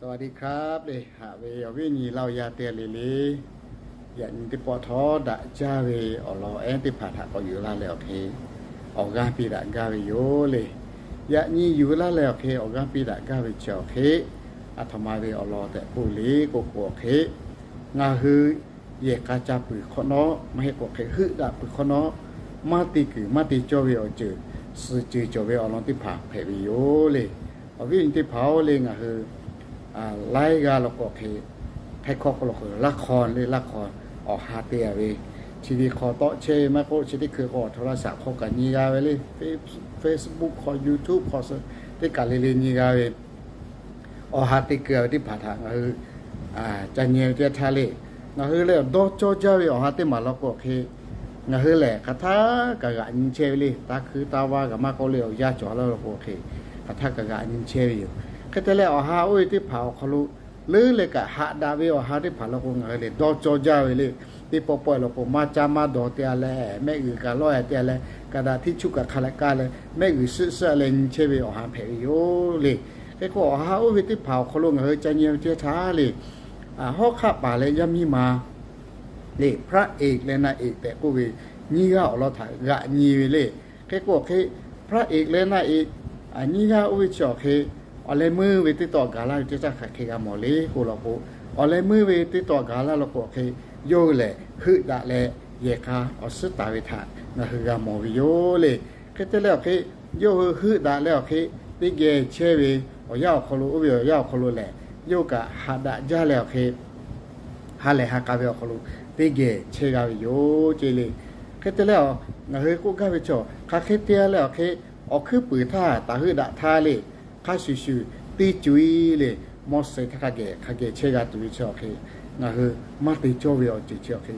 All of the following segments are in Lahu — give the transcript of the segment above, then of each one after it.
สวัสดีครับ le, haꞈ ve awˬ viˉ awˬ nyi Laˇ huˍ yaˇ teˇ g'aˇ le le, yaꞈ nyi teˇ pawˆ htawˇ daꞈ jaˇ ve awˬ lawn ehˉ teˇ hpaˍ htaꞈ k'awꞈ yuˬ laˇ leh awˬ hk'e, awˬ g'aˇ piˇ daꞈ gaˇ ve yoˬ le. Yaꞈ nyi yuˬ laˇ leh awˬ hk'e awˬ g'aˇ piˇ daꞈ gaˇ ve chi awˬ hk'e, aˬ htoꞈ ma ve awˬ lawn tehꞈ k'oˆ le k'oˆ k'o awˬ hk'e, ngaˬ hui yehˬ k'a ca peuˬ hk'awꞈ nawˉ, maˇ heˆ k'o hk'e heuˆ daꞈ peuˬ hk'awꞈ nawˉ, maˇ te kuiˬ maˇ te cawˇ ve awˬ ceuˬ, suhˍ ceuˬ cawˬ ve awˬ lawn teˇ hpaˍ hpehꞈ ve yoˬ le. Awˬ viˉ awˬ nyi teˇ hpaˍ-oˬ le, ngaˬ hui laiˉ g'aˇ law k'o hk'e, hk'e hk'aw k'o law k'o laˇ hk'aw le, laˇ hk'aw awˬ ha te a ve, chi ve hk'aw tawˆ chehˇ ve maˇ k'oˆ, chi teˇ hkui k'o awˬ htoꞈ laˇ shaˍ hk'aw kaꞈ nyi g'a ve le, Facebook hk'aw, YouTube hk'aw suh teˇ kaˬ le le nyi g'a ve, awˬ ha te keu a ve teˇ hpaˍ htaꞈ ngaˬ hui ca nyi ve teˇ htaˇ le, ngaˬ hui lehˬ dawˇ cawˇ jaˇ ve awˬ ha teˇ maˬ law k'o hk'e, ngaˬ hui lehˬ hk'aˬ htaˇ kaꞈ g'aꞈ nyi chehˇ ve le. Taˇ hkuiˇ taˇ vaˇ kaꞈ maˇ k'oˆ le, awˬ yanˇ cawˬ laˇ law k'o hk'e, hk'aˬ htaˇ kaꞈ g'aꞈ nyi chehˇ ve yoˬ. Hk'e te leh awˬ ha oˇ ve teˇ hpaˍ awˬ hk'aw lo leuˉ leh kaꞈ haꞈ daꞈ ve awˬ ha teˇ hpaˍ law k'o ngaˬ hui lehˬ dawˇ cawˇ jaˇ ve le. Teˇ pawˆ pawˆ law k'o maˇ caˇ maˇ dawˬ te a leh, mehˆ g'uiˬ kaꞈ lawˇ e te a leh, kaꞈ daꞈ hteˇ chuˇ kaꞈ hk'a leh kaˇ leh, mehˆ g'uiˬ suhˆ suhˆ a leh nyi chehˇ ve awˬ ha hpehꞈ ve yoˬ le. Hk'e k'o awˬ ha oˇ ve teˇ hpaˍ awˬ hk'aw lo ngaˬ hui ca nyi ve teˇ htaˇ le, hawˉ hk'aˆ paˍ leh yaˇ miˇ ma le, พระเอก leh นางเอก tehꞈ k'oˆ ve nyiˇ g'aˇ awˬ lawn htaꞈ g'aꞈ nyi ve le. Hk'e k'o awˬ hk'e พระเอก leh นางเอก nyiˇ g'aˇ oˇ ve chi awˬ hk'e, awˬ leh meuˇ ve teˇ tawˆ gaˬ laˇ ve teˇ caˇ hk'aˬ hk'e g'a mawˬ le k'o law k'o, awˬ leh meuˇ ve teˇ tawˆ gaˬ laˇ law k'o awˬ hk'e, yawˇ hui lehˬ heuˆ daꞈ leh yehˬ k'a awˬ suhˉ taˍ ve htaꞈ ngaˬ hui g'a mawˬ ve yoˬ le. Hk'e te leh awˬ hk'e, yawˇ hui heuˆ daꞈ leh awˬ hk'e, teˇ geh chehˇ ve awˬ yanˇ awˬ hk'aw lo, oˇ ve awˬ yanˇ awˬ hk'aw lo lehˬ, yawˇ hui kaꞈ haꞈ daꞈ jaˇ leh awˬ hk'e, ha lehˬ ha k'a ve awˬ hk'aw lo teˇ geh chehˇ g'a ve yoˬ ce le. Hk'e te leh, ngaˬ hui k'oˆ gaˇ ve chaw hk'aˬ hk'e te leh awˬ hk'e, awˬ hkuiˉ puiˍ htaˇ taˍ heuˆ daꞈ htaˇ le, hk'a shuˍ shuˍ teˇ co e le, mawˇ suh htaˇ hk'a geh hk'a geh chehˇ g'a tuˬ ve chi awˬ hk'e, ngaˬ hui maˇ te cawˇ ve awˬ ceuˬ chi awˬ hk'e,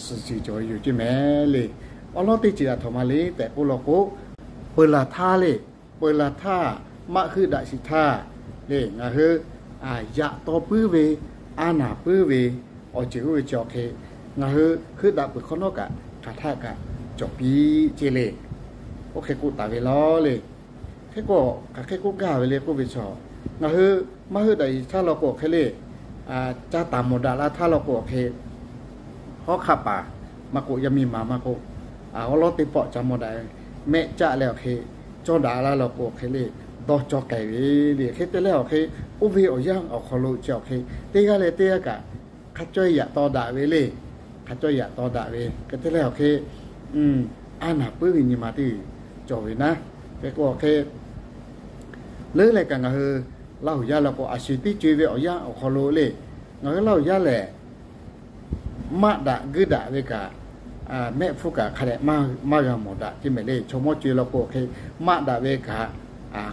suhˍ ceuˬ cawˬ ve yoˬ ce mehˍ le. Awˬ lawn teˇ ceuˬ aˬ htoꞈ ma le tehꞈ k'oˆ law k'o, peuˬ laˬ htaˇ le, peuˬ laˬ htaˇ, maˆ heuˆ daꞈ shiˍ htaˇ le, ngaˬ hui yaꞈ taw puiˉ ve, a naˍ puiˉ ve awˬ ceuˬ oˇ ve chi awˬ hk'e, ngaˬ hui heuˆ daꞈ peuˬ hk'awꞈ nawˉ kaꞈ hk'aˬ htaˇ kaꞈ cawˬ piˇ ce le. Oˇ hk'e k'oˆ taˍ ve law le. Hk'e k'o, hk'aˬ hk'e k'oˆ gaˇ ve le k'oˆ ve chaw, ngaˬ hui maˇ heuˆ daꞈ shiˍ htaˇ law k'o awˬ hk'e le, ca taˍ mawˬ daꞈ la htaˇ law k'o awˬ hk'e, hawˉ hk'aˆ paˍ maˇ k'oˆ, yaˇ miˇ ma maˇ k'oˆ, awˬ lawn teˇ pawˆ ca mawˬ daꞈ, mehˆ caˆ leh awˬ hk'e, cawˇ daꞈ la law k'o awˬ hk'e le, dawˇ cawˇ k'ai ve le. Hk'e te leh awˬ hk'e, oˇ ve awˬ yanˇ awˬ hk'aw lo chi awˬ hk'e, teˇ g'aˇ leh teˇ g'aˇ kaꞈ hk'a cawˇ yaꞈ taw daꞈ ve le. Hk'a cawˇ yaꞈ taw daꞈ ve hk'e te leh awˬ hk'e, a naˍ puiˉ ve nyi ma teˇ cawˬ ve naˉ. Hk'e k'o awˬ hk'e, leuˉ leh kaꞈ ngaˬ hui Laˇ huˍ yaˇ law k'o, a shu teˇ co e ve awˬ yanˇ awˬ hk'aw lo le, ngaˬ hui Laˇ huˍ yaˇ lehˬ, maˆ daꞈ guiˇ daꞈ ve kaꞈ, mehˆ hpfuhˇ kaꞈ hk'a dehꞈ maˇ g'a mawˬ daꞈ ce mehˍ le. Chaw mawˇ co e law k'o awˬ hk'e, maˆ daꞈ ve kaꞈ,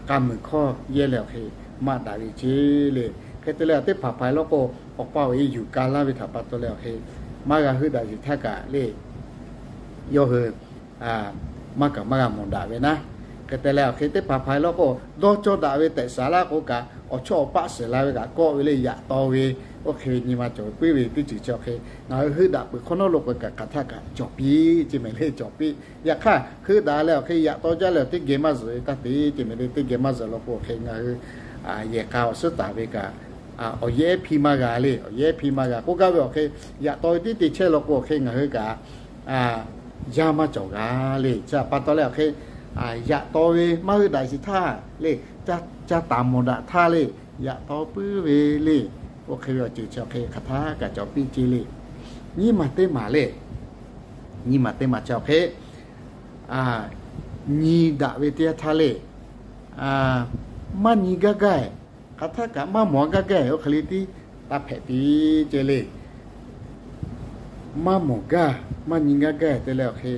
k'a muiˬ hkawˇ yehˇ leh awˬ hk'e, maˆ daꞈ ve ce le. Hk'e te leh teˇ hpaˍ hpaˍ law k'o, awˬ pa awˬ e yuˬ ka laˇ ve htaꞈ pa taw leh awˬ hk'e, maˇ g'a heuˆ daꞈ sheˍ htaˇ kaꞈ le, yawˇ hui maˇ kaꞈ maˇ g'a mawˬ daꞈ ve naˉ. Hk'e te leh awˬ hk'e teˇ hpaˍ hpaˍ law k'o, dawˇ cawˇ daꞈ ve tehꞈ shaˍ laˇ k'o kaꞈ, awˬ chawˇ awˬ paˆ shiˍ la ve kaꞈ kawˆ ve le, yaꞈ taw ve, oˇ hk'e ve nyi ma cawˬ ve puiˉ ve teˇ ceuˬ chi awˬ hk'e, ngaˬ hui heuˆ daꞈ peuˬ hk'awꞈ nawˉ lo k'o kaꞈ hk'aˬ htaˇ kaꞈ cawˬ piˇ ce mehˍ le, cawˬ piˇ. Yaꞈ hk'aˇ heuˆ daꞈ leh awˬ hk'e yaꞈ taw jaˇ leh awˬ teˇ geh maˇ zuhꞈ ve taˇ te ce mehˍ le. Teˇ geh maˇ zuhꞈ law k'o awˬ hk'e ngaˬ hui yehˬ k'a awˬ suhˉ taˍ ve kaꞈ, awˬ yehˉ hpiˇ maˇ g'a le, awˬ yehˉ hpiˇ maˇ g'a k'oˆ gaˇ ve awˬ hk'e, yaꞈ taw ve tiˉ te chehˇ law k'o awˬ hk'e ngaˬ hui kaꞈ, yaˇ maˇ cawˬ g'a le. Chi pa taw leh awˬ hk'e, yaꞈ taw ve maˇ heuˆ daꞈ sheˍ htaˇ le, ca taˍ mawˬ daꞈ htaˇ le, yaꞈ taw puiˉ ve le, oˇ hk'e ve awˬ ceuˬ chi awˬ hk'e hk'aˬ htaˇ kaꞈ cawˬ piˇ ce le. Nyiˇ maˬ teˇ maˬ le, nyiˇ maˬ teˇ maˬ chi awˬ hk'e, nyi daꞈ ve teˇ yanˇ htaˇ le, maˇ nyi gaˇ gaˇ, hk'aˬ htaˇ kaꞈ maˇ mawˬ gaˇ gaˇ, oˇ hk'e le tiˉ taˇ hpehꞈ piˇ ce le. Maˇ mawˬ gaˇ, maˇ nyi gaˇ gaˇ te leh awˬ hk'e,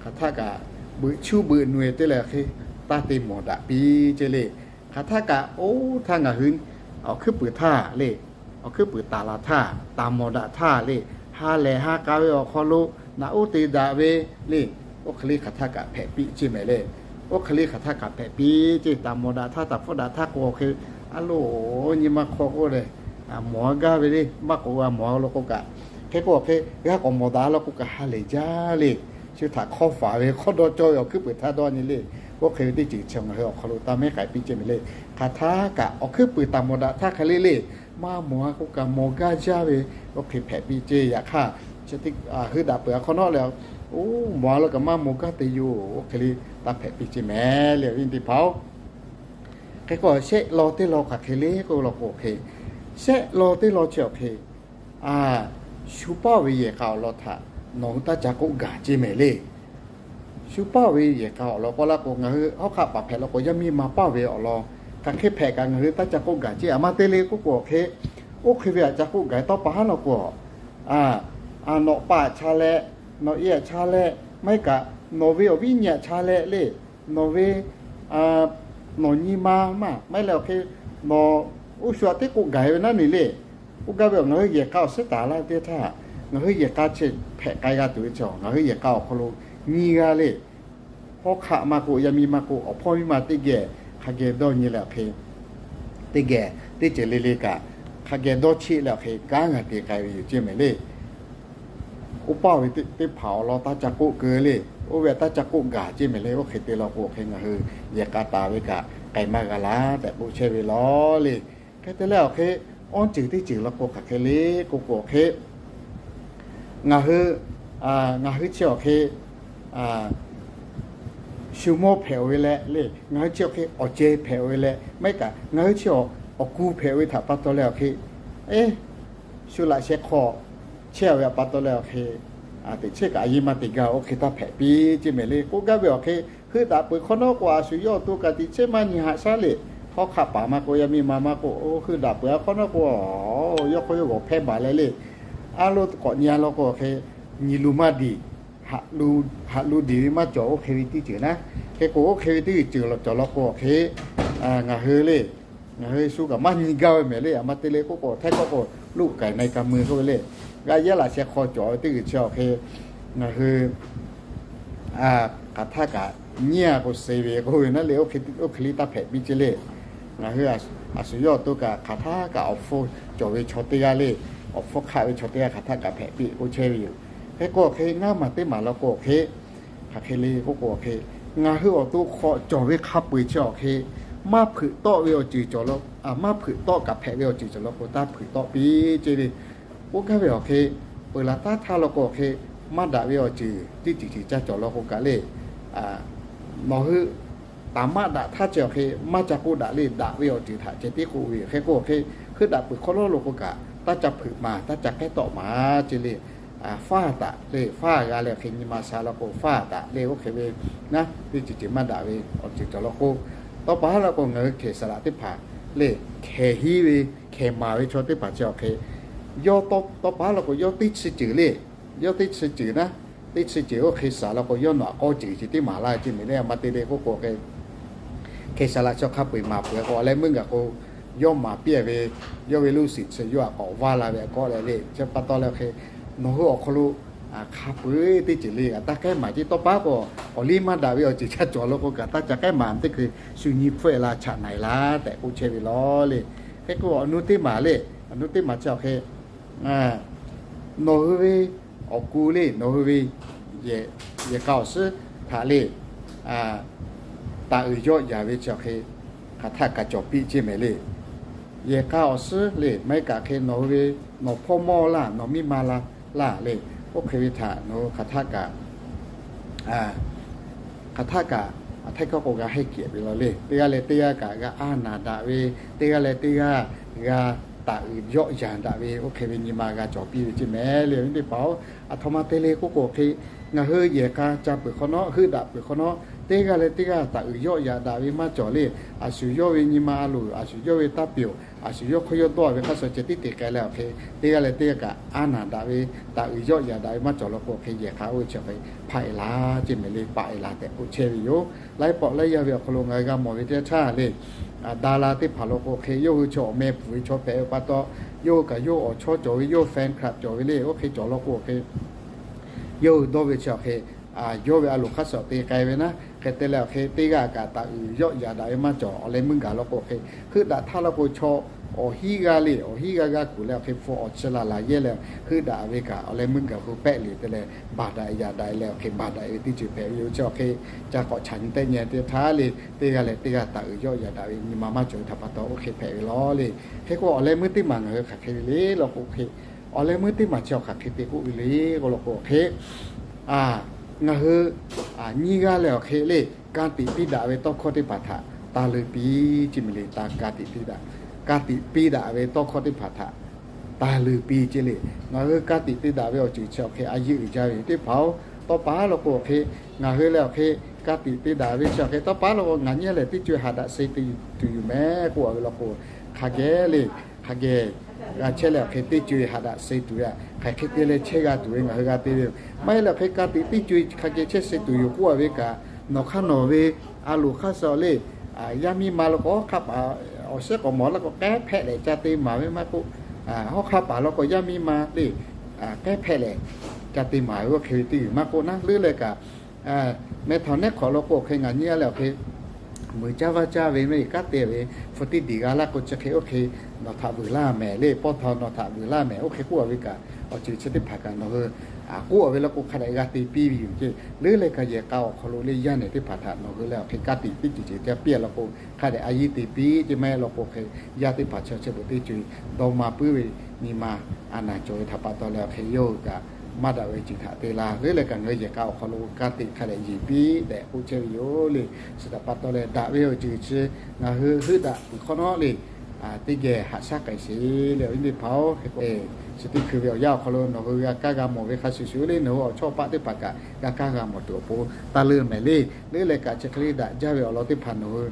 hk'aˬ htaˇ kaꞈ beuꞈ chuˇ beuꞈ nu e te leh awˬ hk'e, taˇ te mawˬ daꞈ piˇ ce le. Hk'aˬ htaˇ kaꞈ oˇ htaˇ ngaˬ hui awˬ hkuiˉ puiˍ htaˇ le, awˬ hkuiˉ puiˍ taˍ la htaˇ, taˍ mawˬ daꞈ htaˇ le, ha lehˬ ha k'a ve awˬ hk'aw lo naꞈ uˉ te daꞈ ve le, oˇ hk'e le hk'aˬ htaˇ kaꞈ hpehꞈ piˇ ce mehˍ le. Oˇ hk'e le hk'aˬ htaˇ kaꞈ hpehꞈ piˇ ce, taˍ mawˬ daꞈ htaˇ, taˍ hpfuhˆ daꞈ htaˇ k'o awˬ hk'e, a loˍ nyi ma hk'aw k'oˆ leh, mawˬ gaˇ ve le, maˇ k'oˆ g'a mawˬ lo k'o kaꞈ, hk'e k'o awˬ hk'e g'a k'awꞈ mawˬ daꞈ law k'o kaꞈ ha lehˬ jaˇ le. Shu htaꞈ hk'awˇ faˍ ve hk'awˇ dawˇ cawˇ ve awˬ hkuiˉ puiˍ htaˇ dawˇ nyi le. Oˇ hk'e ve teˇ ceuˬ chi ngaˬ hui awˬ hk'aw lo taˇ mehˉ k'ai piˇ ce mehˍ le. Hk'aˬ htaˇ kaꞈ awˬ hkuiˉ puiˍ taˍ mawˬ daꞈ htaˇ hk'e le le, maˇ mawˬ-a k'oˆ kaꞈ mawˬ gaˇ jaˇ ve, oˇ hk'e hpehꞈ piˇ ceˇ. Yaꞈ hk'aˇ, chi teˇ heuˆ daꞈ peuˬ-a hk'awꞈ nawˉ leh, oˇ mawˬ-a lo kaꞈ maˇ mawˬ gaˇ te yoˬ, oˇ hk'e le taˇ hpehꞈ piˇ ceˇ mehˍ le, awˬ viˉ teˇ hpaˍ-oˬ. Hk'e k'o, shehˆ law teˇ law hk'aˬ hk'e le k'oˆ law k'o hk'e, shehˆ law teˇ law chi awˬ hk'e, a, shu paˇ ve yehˬ k'a awˬ lawn htaꞈ nawˬ hui taˇ ca k'oˆ gaˬ ceˇ mehˍ le. Shu paˇ ve yehˬ k'a awˬ lawn k'oˆ laˇ k'o, ngaˬ hui hawˉ hk'aˆ paˍ hpehꞈ law k'o, yaˇ miˇ ma paˇ ve awˬ lawn hk'aˬ hk'e hpehꞈ kaꞈ ngaˬ hui taˇ ca k'oˆ gaˬ ceˇ. A ma te le k'oˆ k'o hk'e, oˇ hk'e ve htaꞈ ca k'oˆ gaˬ tawˇ pa haˉ law k'o, a, nawˬ pa htaꞈ cha leh, nawˬ e htaꞈ cha leh, maˇ heˆ kaꞈ nawˬ ve awˬ viˉ nyi htaꞈ cha leh le, nawˬ ve, nawˬ nyi ma maˇ maˇ heˆ leh awˬ hk'e, nawˬ oˇ shu htaꞈ teˇ k'oˆ gaˬ ve naˉ ne le. K'oˆ gaˇ ve awˬ, ngaˬ hui yehˬ k'a awˬ suhˉ taˍ laˇ teˇ htaˇ, ngaˬ hui yehˬ k'a chi hpehꞈ k'ai g'a tuˬ ve chaw, ngaˬ hui yehˬ k'a awˬ hk'aw lo nyi g'a le. Hawˉ hk'aˆ maˇ k'oˆ, yaˇ miˇ maˇ k'oˆ, awˬ hpawˇ miˇ ma teˇ geh hk'a geh dawˇ nyi leh awˬ hk'e, teˇ geh teˇ ceuˬ le le kaꞈ hk'a geh dawˇ cheˆ leh awˬ hk'e kanˉ g'a te k'ai ve yoˬ ceˇ mehˍ le. Oˇ paˇ ve teˇ hpaˍ awˬ lawn taˇ ca k'oˆ keu le. Oˇ ve taˇ ca k'oˆ gaˬ ceˇ mehˍ le. Oˇ hk'e te law k'o hk'e ngaˬ hui yehˬ k'a taˍ ve kaꞈ k'ai maˇ g'a laˇ tehꞈ k'oˆ chehˇ ve law le. Hk'e te leh awˬ hk'e, awˇ ceuˬ teˇ ceuˬ law k'o hk'aˬ hk'e le k'oˆ k'o hk'e, ngaˬ hui, ngaˬ hui chi awˬ hk'e shu mawˇ hpehꞈ-oˬ ve leh le, ngaˬ hui chi awˬ hk'e awˬ ceh hpehꞈ-oˬ ve leh, maˇ heˆ kaꞈ ngaˬ hui chi awˬ, awˬ ku hpehꞈ-oˬ ve htaꞈ pa taw leh awˬ hk'e, e, shu laꞈ sheh hk'aw chehˇ-a ve htaꞈ pa taw leh awˬ hk'e, teꞈ chehˇ kaꞈ a yeˇ maˇ te gaˇ, oˇ hk'e taˇ hpehꞈ piˇ ceˇ mehˍ le. K'oˆ gaˇ ve awˬ hk'e, heuˆ daꞈ peuˬ hk'awꞈ nawˉ k'o, a shu yawˇ awˬ to kaꞈ teꞈ chehˇ maˇ nyi haꞈ shaˉ le. Hawˉ hk'aˆ paˍ maˇ k'oˆ, yaˇ miˇ ma maˇ k'oˆ, oˇ heuˆ daꞈ peuˬ-a hk'awꞈ nawˉ k'o, yawˇ hk'aw yawˇ g'awˬ hpehˇ baˬ leh le. A lo k'awꞈ nyi-a law k'o awˬ hk'e, nyi lu maˇ diˬ, haꞈ lu diˬ ve maˇ cawˬ, oˇ hk'e ve teˇ ceuˬ naˉ. Hk'e k'o oˇ hk'e ve teˇ ceuˬ cawˬ law k'o awˬ hk'e, ngaˬ hui le, ngaˬ hui shu kaꞈ maˇ nyi gaˇ ve mehˍ le. A ma te le k'oˆ k'o, htaiˇ hkawˇ k'o, ลูกไก่ในกำมือ k'oˆ ve le. G'a yehˇ laꞈ sheh hk'aw cawˬ ve teˇ ceuˬ chi awˬ hk'e, ngaˬ hui hk'aˬ htaˇ kaꞈ nyiˇ-a k'o, suh ve k'oˆ ve naˉ le. Oˇ hk'e le taˇ hpehꞈ piˇ ceˇ le. Ngaˬ hui a shu yawˇ awˬ to kaꞈ hk'aˬ htaˇ kaꞈ awˬ hpfuhˇ cawˬ ve chaw teˇ g'aˇ le, awˬ hpfuhˇ hk'aˆ ve chaw teˇ g'aˇ hk'aˬ htaˇ kaꞈ hpehꞈ piˇ k'oˆ chehˇ ve yoˬ. Hk'e k'o awˬ hk'e, ngaˇ maˬ teˇ maˬ law k'o awˬ hk'e, hk'aˬ hk'e le k'oˆ k'o awˬ hk'e, ngaˬ hui awˬ to hk'aw cawˬ ve hk'a peu-eˬ chi awˬ hk'e, maˇ hpeuꞈ tawˆ ve awˬ ceuˬ cawˬ law, maˇ hpeuꞈ tawˆ kaꞈ hpehꞈ ve awˬ ceuˬ cawˬ law k'o, taˇ hpeuꞈ tawˆ piˇ ceˇ le. K'oˆ gaˇ ve awˬ hk'e, peuˬ laˬ taˉ htaˇ law k'o awˬ hk'e, maˇ daꞈ ve awˬ ceuˬ teˇ ceuˬ ceuˬ ca cawˬ law k'o kaꞈ le, nawˬ hui taˍ maˇ daꞈ htaˇ chi awˬ hk'e maˇ ca k'oˆ daꞈ le. Daꞈ ve awˬ ceuˬ htaꞈ ceh tiˉ k'oˆ ve yoˬ. Hk'e k'o awˬ hk'e, heuˆ daꞈ peuˬ hk'awꞈ nawˉ lo k'o kaꞈ taˇ ca hpeuꞈ maˍ, taˇ ca k'ehˉ tawˆ maˍ ceˇ le. Faˇ taˍ le, faˇ g'a leh awˬ hk'e nyi ma sha law k'o, faˇ taˍ le, oˇ hk'e ve naˉ, teˇ ceuˬ ceuˬ maˇ daꞈ ve awˬ ceuˬ cawˬ law k'o, tawˇ pa haˉ law k'o ngaˬ hui hkehˬ saˍ laꞈ teˇ hpaˍ le, hkehˬ hiˉ ve, hkehˬ maˍ ve chaw teˇ hpaˍ chi awˬ hk'e, yawˇ tawˇ pa haˉ law k'o yawˇ teˇ chi ceuˬ le, yawˇ teˇ chi ceuˬ naˉ, teˇ chi ceuˬ oˇ hk'e saˍ law k'o yawˇ nawˬ aꞈ k'awˇ ceuˬ ceh tiˉ maˍ laˇ ceˇ mehˍ le. A ma te le k'oˆ k'o hk'e, hkehˬ saˍ laꞈ chi hk'a peu-eˬ maˍ peuˬ k'o, awˬ leh meuˇ gaˬ k'o, yawˇ maˍ piˇ ve, yawˇ ve ลูกศิษย์ chi yawˇ aꞈ k'awꞈ vaˇ la ve aꞈ kawˆ leh le. Chi pa taw leh hk'e, nawˬ hui awˬ hk'aw lo hk'a peu-eˬ teˇ ceuˬ le kaꞈ taˇ k'ehˉ maˍ ceˇ. Tawˇ pa k'o, awˬ liˇ maˇ daꞈ ve awˬ ceuˬ ca cawˬ law k'o kaꞈ taˇ ca k'ehˉ maˍ, teˇ hkui shu nyi hpfuhˆ-e la chaꞈ na-e la tehꞈ k'oˆ chehˇ ve law le. Hk'e k'o awˬ nu teˇ maˬ le, awˬ nu teˇ maˬ chi awˬ hk'e, nawˬ hui ve awˬ ku le, nawˬ hui ve yehˬ k'a awˬ suhˉ htaꞈ le, taˍ uiˍ yawˆ yaˍ ve chi awˬ hk'e, hk'aˬ htaˆ kaꞈ cawˬ piˇ ceˇ mehˍ le. Yehˬ k'a awˬ suhˉ le, maˇ heˆ kaꞈ hk'e nawˬ hui ve nawˬ hpawˇ mawˇ laˇ, nawˬ miˇ ma laˇ laˇ le, oˇ hk'e ve htaꞈ nawˬ hui hk'aˬ htaˆ kaꞈ hk'aˬ htaˆ kaꞈ, a htaiˇ hkawˇ k'o g'a hehˇ kehˬ ve law le. Teˇ g'aˇ leh teˇ g'aˇ kaꞈ g'a a naˍ daꞈ ve, teˇ g'aˇ leh teˇ g'aˇ g'a taˍ uiˍ yawˆ yaˍ daꞈ ve, oˇ hk'e ve nyi ma g'a cawˬ piˇ ve ceˇ mehˍ le. Awˬ viˉ teˇ hpaˍ-oˬ, aˬ htoꞈ ma te le k'oˆ k'o hk'e, ngaˬ hui yehˬ k'a ca peuˬ hk'awꞈ nawˉ, heuˆ daꞈ peuˬ hk'awꞈ nawˉ, teˇ g'aˇ leh teˇ g'aˇ taˍ uiˍ yawˆ yaˍ daꞈ ve maˇ cawˬ le. A shu yawˇ ve nyi ma a loˍ, a shu yawˇ ve taˇ pyeˬ-oˬ, a shu yawˇ hk'aw yawˇ dawˇ ve hk'a shuˍ ceh tiˉ te k'ai leh awˬ hk'e, teˇ g'aˇ leh teˇ g'aˇ kaꞈ a naˍ daꞈ ve, taˍ uiˍ yawˆ yaˍ daꞈ ve maˇ cawˬ law k'o hk'e, yehˬ k'a oˇ ve chi hk'e hpaˆ-e la ceˇ mehˍ le, paˆ-e la tehꞈ k'oˆ chehˇ ve yoˬ. Laiˉ pawˆ laiˉ yaˇ ve awˬ hk'aw lo ngaˬ hui g'a mawˬ ve teˇ yanˇ htaˇ le, daˍ la teˇ hpaˍ law k'o hk'e, yawˇ hui chaw awˬ meh pfuhˍ ve chaw hpehꞈ ve pa taw, yawˇ hui kaꞈ yawˇ awˬ chawˇ cawˬ ve, yawˇ hui fan club cawˬ ve le, oˇ hk'e cawˬ law k'o hk'e, yawˇ hui dawˇ ve chi awˬ hk'e, yawˇ ve a loˍ hk'a shuˍ te k'ai ve naˉ. Hk'e te leh awˬ hk'e teˇ g'aˇ kaꞈ taˍ uiˍ yawˆ yaˍ daꞈ ve maˇ cawˬ. Awˬ leh meuˇ gaˬ law k'o hk'e, heuˆ daꞈ htaˇ law k'o chaw Awˬ hinˉ g'aˇ le, awˬ hinˉ g'aˇ g'aˇ kuˬ leh awˬ hk'e hpu awˬ chi laˬ laˬ yehˇ leh heuˆ daꞈ ve kaꞈ, awˬ leh meuˇ gaˬ hui pehˆ le te leh baˬ daꞈ yaꞈ daꞈ leh awˬ hk'e baˬ daꞈ ve teˇ ceuˬ hpehꞈ ve yoˬ. Chi awˬ hk'e ca k'awꞈ chaꞈ nyi tehˆ nyi teˇ htaˇ le, teˇ g'aˇ leh teˇ g'aˇ taˍ uiˍ yawˆ yaꞈ daꞈ ve nyi ma maˇ cawˬ ve htaꞈ pa taw oˇ hk'e hpehꞈ ve law le. Hk'e k'o awˬ leh meuˇ teˇ maˬ ngaˬ hui hk'aˬ hk'e ve le law k'o hk'e, awˬ leh meuˇ teˇ maˬ chi awˬ hk'aˬ hk'e te k'oˆ ve le k'o law k'o hk'e, ngaˬ hui nyiˇ g'aˇ leh awˬ hk'e le, ka tiꞈ piˇ daꞈ ve tawˇ hkawˇ teˇ hpaˍ htaꞈ taˇ leunˇ piˇ ce meh le. Taˇ ka tiꞈ piˇ daꞈ, ka tiꞈ piˇ daꞈ ve tawˇ hkawˇ teˇ hpaˍ htaꞈ taˇ leunˇ piˇ ce le. Ngaˬ hui ka tiꞈ te daꞈ ve awˬ ceuˬ chi awˬ hk'e a yeˇ uiˍ jaˇ ve teˇ hpaˍ-oˬ, tawˇ pa law k'o awˬ hk'e ngaˬ hui leh awˬ hk'e ka tiꞈ te daꞈ ve chi awˬ hk'e tawˇ pa law k'o ngaˬ nyi lehˬ teˇ co-e haꞈ daꞈ suh tuˬ yoˬ meh k'oˆ a ve law k'o, hk'a geh le, hk'a geh g'a chehˇ leh awˬ hk'e teˇ co-e haꞈ daꞈ suh tuˬ ve htaꞈ hk'aˬ hk'e te leh chehˇ g'a tuˬ ve ngaˬ hui g'a te ve yoˬ. Maˇ heˆ leh awˬ hk'e ka tiꞈ teˇ co-e hk'a geh chehˇ suh tuˬ yoˬ k'oˆ a ve kaꞈ, nawˬ hk'aˇ nawˬ ve a loˍ hk'aˇ suh le, yaˇ miˇ ma law k'o hawˉ hk'aˇ paˍ awˬ suhˉ k'awꞈ mawˬ laˇ k'o k'ehˉ hpehꞈ leh ca te maˍ ve maˇ k'oˆ, hawˉ hk'aˇ paˍ law k'o yaˇ miˇ ma le, k'ehˉ hpehꞈ leh ca te maˍ ve oˇ hk'e ve teˇ g'uiˬ maˇ k'oˆ naˉ leuˉ leh kaꞈ, meh htawnˍ nehˉ hk'awꞈ law k'o awˬ hk'e ngaˬ nyi leh awˬ hk'e muiˬ caˇ vaˇ caˇ ve meh kanˉ te ve hpu teˇ diˬ g'a laˇ k'o chi hk'e oˇ hk'e nawˬ htaꞈ vuiˬ laˇ mehˍ le, pawˇ htaw nawˬ htaꞈ vuiˬ laˇ mehˍ oˇ hk'e k'oˆ a ve kaꞈ, awˬ ceuˬ chi teˇ hpaˍ kaꞈ nawˬ hui k'oˆ a ve law k'o hk'a dehꞈ g'a te piˇ ve yoˬ ce. Leuˉ leh kaꞈ yehˬ k'a awˬ hk'aw lo le yaˇ nehˬ teˇ hpaˍ htaꞈ nawˬ hui leh awˬ hk'e ka tiꞈ teˇ ceuˬ ceuˬ ca piˇ a law k'o hk'a dehꞈ a yeˇ te piˇ ce meh law k'o hk'e, yaˇ teˇ hpaˍ chi chi beuꞈ teˇ co-e dawˇ ma puiˉ ve nyi ma a naˬ cawˬ ve htaꞈ pa taw leh awˬ hk'e yawˇ hui kaꞈ maˇ daꞈ ve ceuˬ htaꞈ te la. Leuˉ leh kaꞈ ngaˬ hui yehˬ k'a awˬ hk'aw lo ka tiꞈ hk'a dehꞈ yeˬ piˇ tehꞈ k'oˆ chehˇ ve yoˬ le. Chi htaꞈ pa taw leh daꞈ ve awˬ ceuˬ chi ngaˬ hui heuˆ daꞈ peuˬ hk'awꞈ nawˉ le, teˇ geh haꞈ shaˉ k'ai sheˍ le awˬ viˉ teˇ hpaˍ-oˬ. Hk'e k'o chi teˇ hkui ve awˬ yanˇ awˬ hk'aw lo nawˬ hui g'a kaˇ g'a mawˬ ve hk'a shuˍ shuˍ le nawˬ hui awˬ chawˇ paˆ teˇ hpaˍ kaꞈ g'a kaˇ g'a mawˬ tuˬ awˬ pon taˇ leunˇ mehˍ le. Leuˉ leh kaꞈ chi hk'e le daꞈ jaˇ ve awˬ lawn teˇ hpaˍ nawˬ hui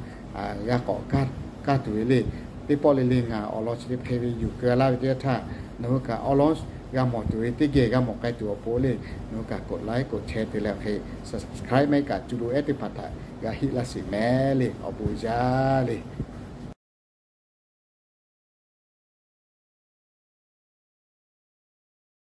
g'a k'awꞈ kaˇ tuˬ ve le. Teˇ pawˆ le le ngaˬ awˬ lawn chi teˇ hk'e ve yuˬ keu laˇ ve teˇ yanˇ htaˇ, nawˬ hui kaꞈ awˬ lawn g'a mawˬ tuˬ ve teˇ geh g'a mawˬ k'ai tuˬ awˬ pon le, nawˬ hui kaꞈ กดไลค์ กดแชร์ te leh hk'e subscribe maˇ heˆ kaꞈ cuˇ lo ehˉ teˇ hpaˍ htaꞈ g'a heˆ laˇ sheˍ mehˍ le awˬ bon jaˇ le.